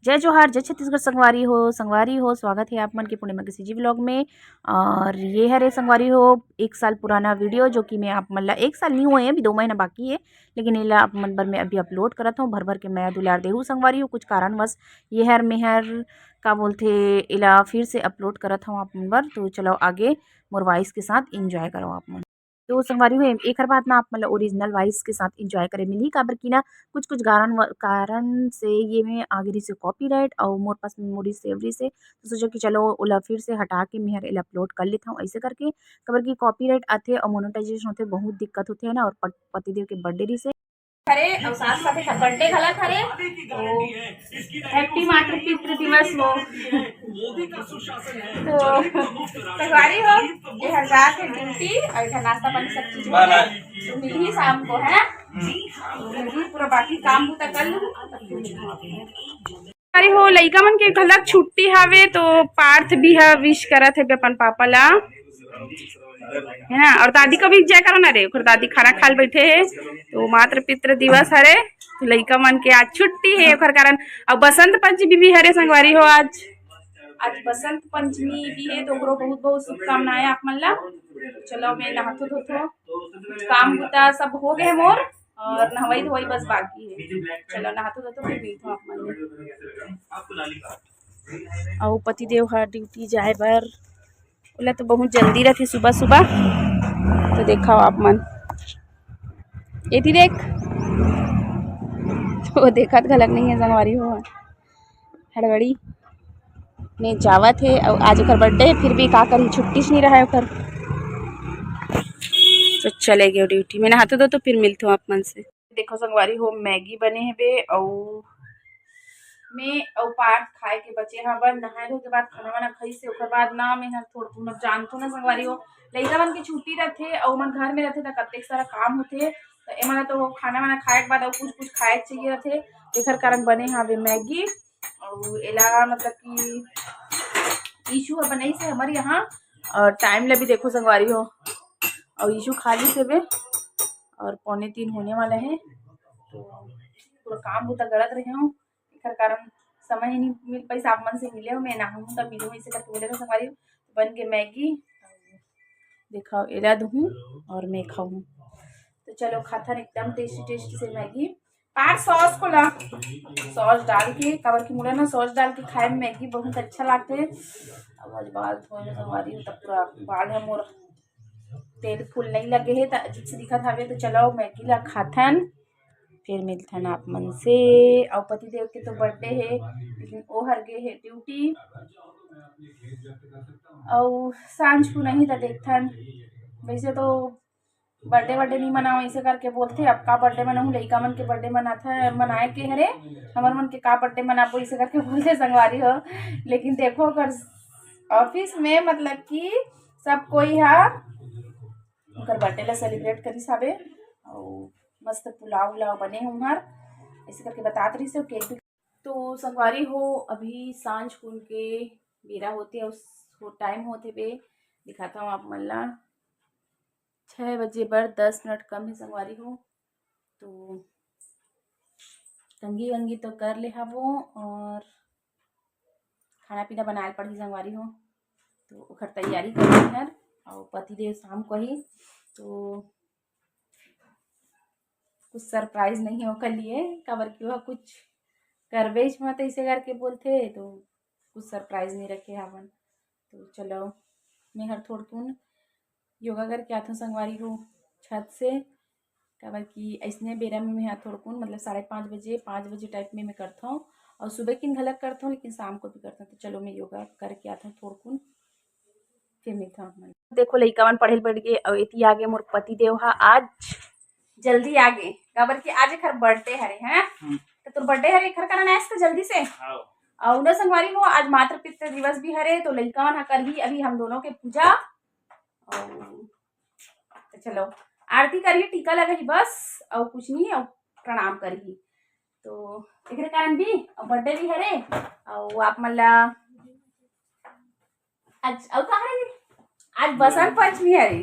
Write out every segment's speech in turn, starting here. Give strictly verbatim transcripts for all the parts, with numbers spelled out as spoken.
जय जोहार, जय छत्तीसगढ़ संगवारी हो, संगवारी हो, स्वागत हे आप मन के पूर्णिमा के सीजी vlog में। और ये हरे संगवारी हो, एक साल पुराना video, जो कि मैं आप मन ला, एक साल नहीं हुए हैं, अभी दो महीना बाकी है, लेकिन एला आप मन बर मैं अभी upload करत हूँ। भर भर के मया दुलार देहू संगवारी हो, कुछ कारणवश ये हर मैं हर का बोलथे, एला फिर से upload करत हूँ आप मन बर। तो चलो आगे मोर voice के साथ enjoy करो आप मन। तो संगवारी हो, एखर बाद ना आप मन ला original voice के साथ enjoy करे मिलही, काबर कि ना कुछ-कुछ गारन व-, कारण से ये में आगे रहिसे copyright अउ मोर पास memory save रहिसे, तो सोचा कि चलो ओला फिर से हटा के मेहर एला upload कर लेथव ऐसे करके, काबर कि copyright आथे अउ monetization होथे, बहुत दिक्कत होथे, है ना, और पत-, पतिदेव के birthday रहिसे। हरे, अउ साथ साथ एकर birthday घलक हरे। तो happy मातृ पितृ दिवस हो। तो संगवारी हो, ये हर जात हे duty, अउ इधर नाश्ता पानी सब चीज हो गया। तो मिलही शाम को, है ना? तो मिलही, पूरा बाकी काम बूता कर लूँ। अरे हो, लइका मन के घलक छुट्टी हवे, तो पार्थ भी ह wish करत हे अपन पापा ला, है ना? और दादी को भी जय करो ना रे, ओकर दादी खाना खाल बैठे हे, तो मातृ पितृ दिवस हरे, तो लइका मन के आज छुट्टी हे, ओकर कारण। अब बसंत पंचमी भी हरे संगवारी हो आज, आज बसंत पंचमी भी हे, तो ओकरो बहुत बहुत शुभकामनाएं आप मन ला। चलो, मैं नहाथो धोथो, कुछ काम बूता सब हो गए मोर, और नहवाई धोवाई बस बाकी हे। चलो, नहाथो धोथो, फिर मिलथो आप मन ले। अउ पतिदेव ह duty जाए बर, ओला तो बहुत जल्दी रहिथे सुबह सुबह। तो देखव आप मन, एती देख, तो देखत घलक नहीं हे संगवारी हो, हड़बड़ी में जावत हे। अउ आज ओकर birthday हे, फिर भी का करही, छुट्टी च नहीं रहा ओकर। तो चले गए duty में, नहाथो धोथो, फिर मिलथो आप मन से। देखो संगवारी हो, मैगी बने हेबे, अउ मैं अउ पार्थ खाए के बचे हवन। नहाए धोए के बाद खाना वाना खाइसे, ओकर बाद ना मैं हर थोड़कुन, अब जानथो ना संगवारी हो, लइका मन के छुट्टी रथे अउ मन घर में रथे, त कतेक सारा काम होथे, त एमन ला तो खाना वाना खाए के बाद अउ कुछ कुछ खाए के चाहिए रथे, एकर कारण बने हवे मैगी। अउ एला मतलब कि ईशु ह बनाइसे हमर यहाँ, और time ला भी देखो संगवारी हो, अउ ईशु खा लिस हेबे, और पौने तीन होने वाला हे, तो पूरा काम बूता करत रहे हूँ, एकर कारण समय ही नहीं मिल पाइस आप मन से मिले हो। मैं नहाहूँ तब मिलूँ, इसे करके बोले रहे संगवारी हो। बन के मैगी, देखो एला दूँ और मैं खाऊँ। तो चलो खाथन एकदम tasty tasty से मैगी। पार सॉस को ला, सॉस डाल के, काबर कि मोला ना सॉस डाल के खाए में मैगी बहुत अच्छा लागथे। अब आज बाल धोए में संगवारी हो, तब पूरा बाल ह मोर तेल फूल नहीं लगे हे, त अजीब से दिखत हवे। तो चलो मैगी ला खाथन, फिर मिलथन आप मन से। अउ पतिदेव के तो birthday हे, लेकिन ओ हर गे हे duty। अउ सांझ को नहीं त देखथन, वैसे तो birthday वर्डे नहीं मनाओ, ऐसे करके बोलथे। अब का birthday मनाहूँ, लइका मन के birthday मनाथे, मनाए के हरे, हमर मन के का birthday मनाबो, ऐसे करके बोलथे संगवारी हो। लेकिन देखो, अगर office में मतलब कि सब कोई हा ओकर birthday ला celebrate करिस हावे, अउ मस्त पुलाव उलाव बने हे उम्हर, ऐसे करके बतात रहिस हे, cake भी। तो संगवारी हो, अभी सांझ कुन के बेरा होथे, अउ time होथे बे, दिखाता हूँ आप मन ला। छः बजे बर दस मिनट कम हे संगवारी हो, तो कंघी वंघी तो कर ले हवो और खाना पीना बनाए ल पड़ही संगवारी हो, तो ओकर तैयारी करही हर। और पतिदेव शाम को ही, तो कुछ surprise नहीं है ओकर लिए, काबर कि वह कुछ करबेच मत ऐसे करके बोलथे, तो कुछ surprise नहीं रखे हवन। तो चलो, मैं हर थोड़कुन योगा करके आथों संगवारी हो छत से, काबर कि ऐसने बेरा में मैं हर थोड़कुन, मतलब साढ़े पाँच बजे, पाँच बजे type में मैं करथों, और सुबह किन घलक करथों, लेकिन शाम को भी करथों। तो चलो, मैं योगा करके आथों थोड़कुन, फिर मिलथों आप मन। देखो, लइका मन पढ़े ल बैठ गे, और एती आगे मोर पति देव हा आज जल्दी आगे, काबर कि आज एखर birthday हरे, हैं? हम्म। तो तोर birthday हरे, एखर कारण आयस तो जल्दी से। हाँ। और उन्हें संगवारी हो, आज मातृ पितृ दिवस भी हरे, तो लइका मन ह करही अभी हम दोनों के पूजा। और तो चलो, आरती करही, टीका लगही बस, और कुछ नहीं, और प्रणाम करही। तो एकरे कारण भी, और birthday भी हरे, और आप मन ला आज, और का हरे? आज बसंत पंचमी हरे,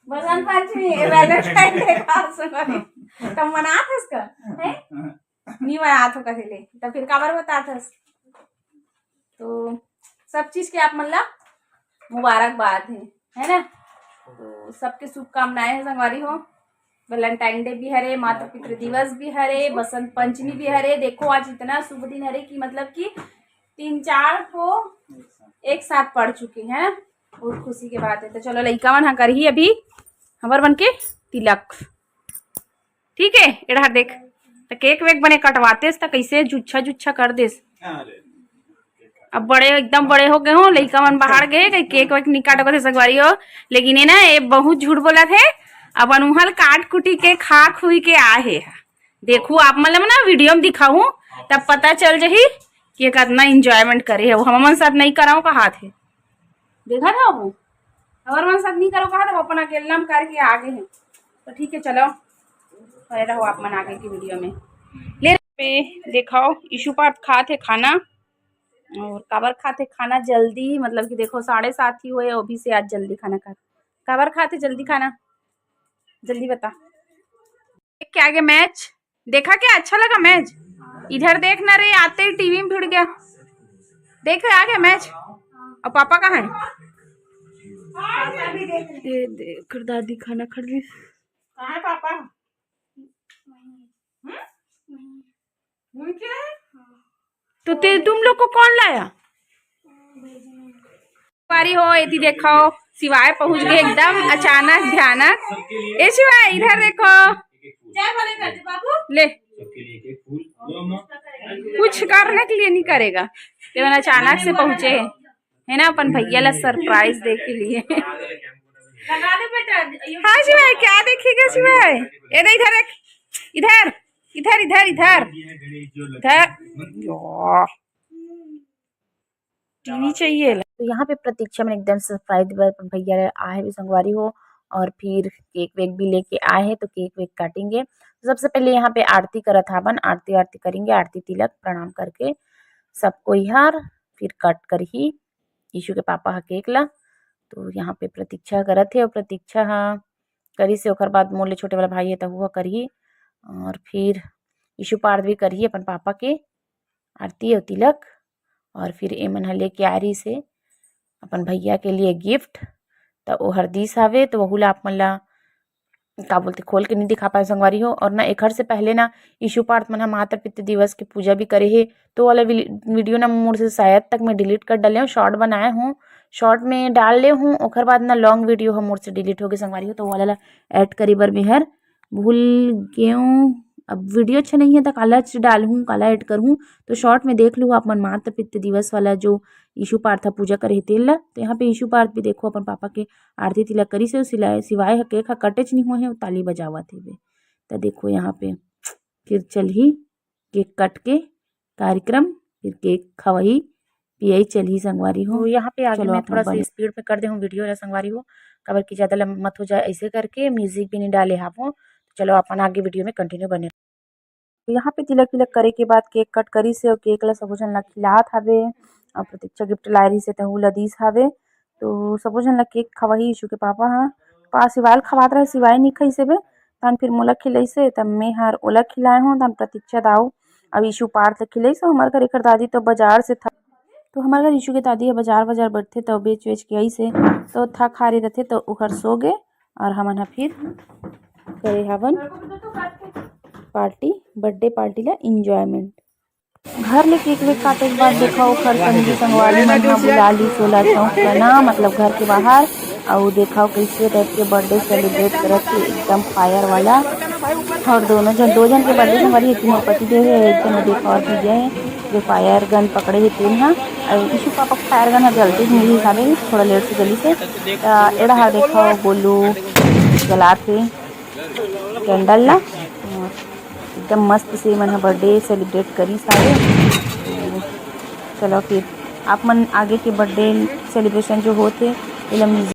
बसंत पंचमी, Valentine Day का सुनो रे। तब मनात हस का? हैं? नहीं मनात हो कहे ले, तब फिर काबर बतात हस? तो सब चीज के आप मन ला मुबारकबाद हे, है ना? तो सबके शुभकामनाएं हे संगवारी हो। वैलेंटाइन डे भी हरे, मातृ पितृ दिवस भी हरे, बसंत पंचमी भी हरे। देखो आज इतना शुभ दिन हरे कि मतलब कि तीन चार ठो एक साथ पड़ चुके हैं, बहुत खुशी के बात है। तो चलो लइका मन हा करही अभी हमर मन के तिलक, ठीक है? एड़ा देख, त केक वेक बने कटवातेस त कैसे जुच्छा जुच्छा कर देस। अब बड़े, एकदम बड़े हो गए हो, लइका मन बाहर गए, कहीं केक वेक नहीं काटो थे संगवारी हो। लेकिन ये ना, ये बहुत झूठ बोला थे। अपन उहल काट कुटी के खा खुई के आए हे। देखू आप मन ला ना वीडियो में दिखाऊं, तब पता चल जही कि ये कितना एंजॉयमेंट करे है। वो हमन साथ नहीं कराओ कहा थे, देखा था वो हमर मन साथ नहीं करो कहा था, वो अपन अकेला में करके आगे हैं। तो ठीक है, चलो, पहले रहो आप मन आगे की वीडियो में। ले पे देखाओ, यीशु पार्थ खात हे खाना। और काबर खात हे खाना जल्दी, मतलब कि देखो साढ़े सात ही हुए, अभी से आज जल्दी खाना खा। काबर खात हे जल्दी खाना, जल्दी बता। देख के आगे मैच, देखा क्या? अच्छा लगा मैच? इधर देखना रे, आते ही टीवी में भिड़ गया। देख रहे आगे मैच। और पापा कहाँ है? ये देख दादी खाना खा रही। कहाँ है पापा? हम्म? घूम के आए? तो ते, तुम लोग को कौन लाया? पारी हो, एती देखो, शिवाय पहुंच गए एकदम अचानक भयानक। ए शिवाय, इधर देखो। जय भोले कर दे बाबू। ले, कुछ करने के लिए नहीं करेगा, लेकिन अचानक से पहुंचे हैं, है ना, अपन भैया ला सरप्राइज दे के लिए। लगा दे बेटा। हाँ शिवाय, क्या देखेगा शिवाय? ए दे इधर देख, इधर, इधर, इधर, इधर, इधर। टीवी चाहिए ला। तो यहाँ पे प्रतीक्षा मन एकदम सरप्राइज देबर अपन भैया ला आए हे संगवारी हो, और फिर केक वेक भी लेके आए हैं, तो केक वेक काटेंगे। तो सबसे पहले यहाँ पे आरती करत हावन, आरती आरती करेंगे, आरती तिलक प्रणाम करके सब कोई हर फिर कट करही यीशु के पापा ह केक ला। तो यहाँ पे प्रतीक्षा करत हे, और प्रतीक्षा ह करिस हे, ओकर बाद मोर ले छोटे वाला भाई हे, त वो ह करही, और फिर यीशु पार्थ भी करही अपन पापा के आरती और तिलक। और फिर एमन ह लेके आ रहिस हे अपन भैया के लिए गिफ्ट, त ओहर दिस हावे, तो वहू ला आप मन ला का बोलते, खोल के नहीं दिखा पाए संगवारी हो। और ना एखर से पहले ना यीशु पार्थ मन ह मातृ पितृ दिवस के पूजा भी करे हे, तो वाला वीडियो ना मोर से शायद तक मैं डिलीट कर डाले हूँ, शॉर्ट बनाए हूँ, शॉर्ट में डाल ले हूँ, ओखर बाद ना लॉन्ग वीडियो ह मोर से डिलीट हो गए संगवारी हो, तो वाला ला ऐड करे बर मैं हर भूल गेहूँ। अब वीडियो अच्छा नहीं है तो काला च डालहूँ, काला ऐड करहूँ। तो शॉर्ट में देख लू आप मन मातृ पितृ दिवस वाला जो यीशु पार्थ ह पूजा करे हे तेल ला। तो यहाँ पे यीशु पार्थ भी देखो अपन पापा के आरती तिलक करिस हे, सिलाए सिवाय ह केक ह कटेच नहीं हुए हे, ताली बजावत हेवे। त देखो यहाँ पे फिर चलही केक कट के कार्यक्रम, फिर केक खवाही पियाई चलही संगवारी हो। तो यहाँ पे आगे चलो मैं आप थोड़ा सा बने। स्पीड में कर दे हूँ वीडियो ला संगवारी हो, काबर कि ज़्यादा लंबा मत हो जाए, ऐसे करके म्यूजिक भी नहीं डाले हावो। चलो अपन आगे वीडियो में कंटिन्यू बने। तो यहाँ पे तिलक विलक करे के बाद केक कट करिस हे और केक ला सबो झन ला खिलात हावे और प्रतीक्षा गिफ्ट लाए रहिस हे, तहू ला दिस हावे। तो सबो झन ला केक खवाही यीशु के पापा ह। पा सिवाय ल खवात रहे, सिवाय नहीं खाइस हेबे, तहन फिर मोला खिलाइस हे, तब मैं हर ओला खिलाए हूँ, तहन प्रतीक्षा दाऊ अब यीशु पार्थ ला खिलाइस हे। हमार घर एकर दादी तो बाजार से था, तो हमार घर यीशु के दादी ह बाजार बाजार बैठथे, तो बेच वेच के आइस हे, तो थक हारे रथे, तो ओखर सो गे। और हमन ह फिर करे हावन पार्टी, बर्थडे पार्टी ला एंजॉयमेंट। घर ले केक वेक काटे के बाद देखा ओखर संगी संगवारी मन ह बुला ली सोला चौक ला ना, मतलब घर के बाहर। अउ देखा कइसे टाइप के बर्थडे सेलिब्रेट करत हे, एकदम फायर वाला। और दोनों झन, दो झन के बर्थडे संगवारी हे, तीनों पति देव हे, एक झन देखा और भैया हे जो फायर गन पकड़े हे तेन ह। अउ यीशु पापा के फायर गन ह जलते नहीं रहिस हावे, थोड़ा लेट से जलिस हे। त एड़ा ह देखा गोलू जलात हे कैंडल ला। एकदम मस्त से मन ह बर्थडे सेलिब्रेट करिस हावे। तो चलो फिर आप मन आगे के बर्थडे सेलिब्रेशन जो होत हे, एला म्यूजिक।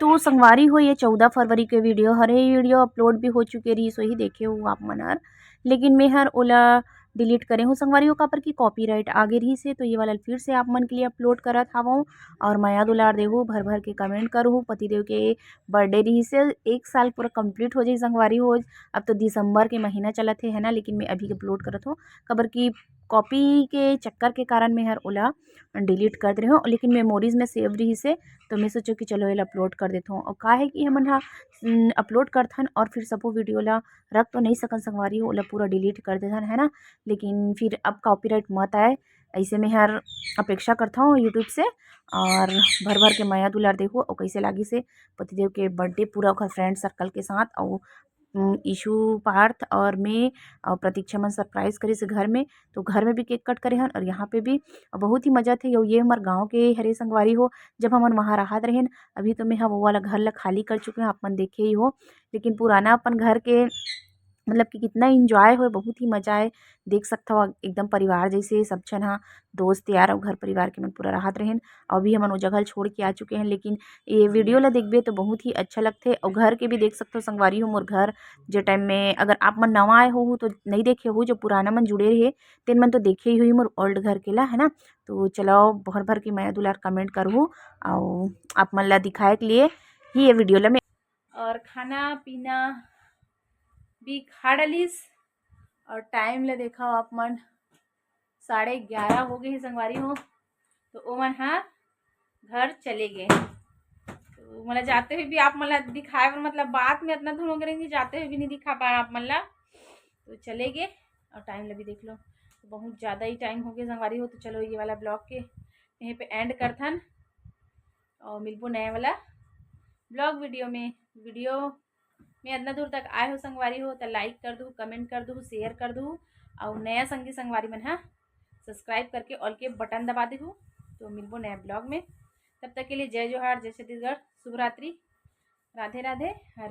तो संगवारी हो, ये चौदह फरवरी के वीडियो हरे, ये वीडियो अपलोड भी हो चुके रहिस, वही देखे हो आप मन हर। लेकिन मैं हर ओला डिलीट करे हूँ संगवारी हो, काबर कि कॉपीराइट आगे रहिस हे, तो ये वाला फिर से आप मन के लिए अपलोड करत हावों। और मया दुलार देहू, भर भर के कमेंट करहू, पतिदेव के बर्थडे रहिस हे, एक साल पूरा कंप्लीट हो जाई संगवारी हो। अब तो दिसंबर के महीना चलत हे, है ना, लेकिन मैं अभी अपलोड करत हूँ, काबर कि कॉपी के चक्कर के कारण मैं हर ओला डिलीट कर दे रहे हूँ, लेकिन मेमोरीज में सेव रही से, तो मैं सोचो कि चलो एला अपलोड कर देता हूँ। और का है कि हमन हा अपलोड करथन और फिर सबो वीडियो ला रख तो नहीं सकन संगवारी हो, ओला पूरा डिलीट कर देथन, है ना। लेकिन फिर अब कॉपीराइट मत आए, ऐसे मैं हर अपेक्षा करता हूँ यूट्यूब से। और भर भर के मया दुलार देखो और कैसे लागी से पतिदेव के बर्थडे पूरा ओकर फ्रेंड सर्कल के साथ। और ईशु, पार्थ और मैं और प्रतीक्षा मन सरप्राइज करिस घर में, तो घर में भी केक कट करे हन और यहाँ पे भी। बहुत ही मजा थे। ये हमारे गाँव के हरे संगवारी हो, जब हमन वहाँ रहत रहेन, अभी तो मैं वो वाला घर ला खाली कर चुके हैं, आप मन देखे ही हो। लेकिन पुराना अपन घर के मतलब कि कितना इंजॉय होए, बहुत ही मजा आए। देख सकत हव एकदम परिवार जैसे सब झन हा, दोस्त यार और घर परिवार के मन पूरा रहत रहेन। और अभी हमन वो जगह ल छोड़ के आ चुके हैं, लेकिन ये वीडियो ला देखबे तो बहुत ही अच्छा लगथे। और घर के भी देख सकत हो संगवारी हो, मोर घर जे टाइम में, अगर आप मन नवा आए हो तो नहीं देखे हो, जो पुराना मन जुड़े रहे तेन मन तो देखे ही हुई मोर ओल्ड घर के ला, है ना। तो चलो भर भर के मया दुलार कमेंट करहू और आप मन ला दिखाए के लिए ही ये वीडियो ला मैं। और खाना पीना भी खा डलिस और टाइम ला देखा आप मन, साढ़े ग्यारह हो गए हैं संगवारी हो, तो ओमन हा घर चले गए। तो मतलब जाते हुए भी आप मन ला दिखाए बर, मतलब बात में इतना धुन हो गए रहेंगे, जाते हुए भी नहीं दिखा पाए आप मन ला। तो चले गए और टाइम ला भी देख लो, तो बहुत ज़्यादा ही टाइम हो गया संगवारी हो। तो चलो ये वाला ब्लॉग के यहीं पे एंड करथन और मिलबो नया वाला ब्लॉग वीडियो में। वीडियो में इतना दूर तक आए हो संगवारी हो तो लाइक कर दू, कमेंट कर दू, शेयर कर दू और नया संगी संगवारी मन हा सब्सक्राइब करके ऑल के बटन दबा देहू। तो मिलबो नया ब्लॉग में, तब तक के लिए जय जोहार, जय छत्तीसगढ़, शुभ रात्रि, राधे राधे, हर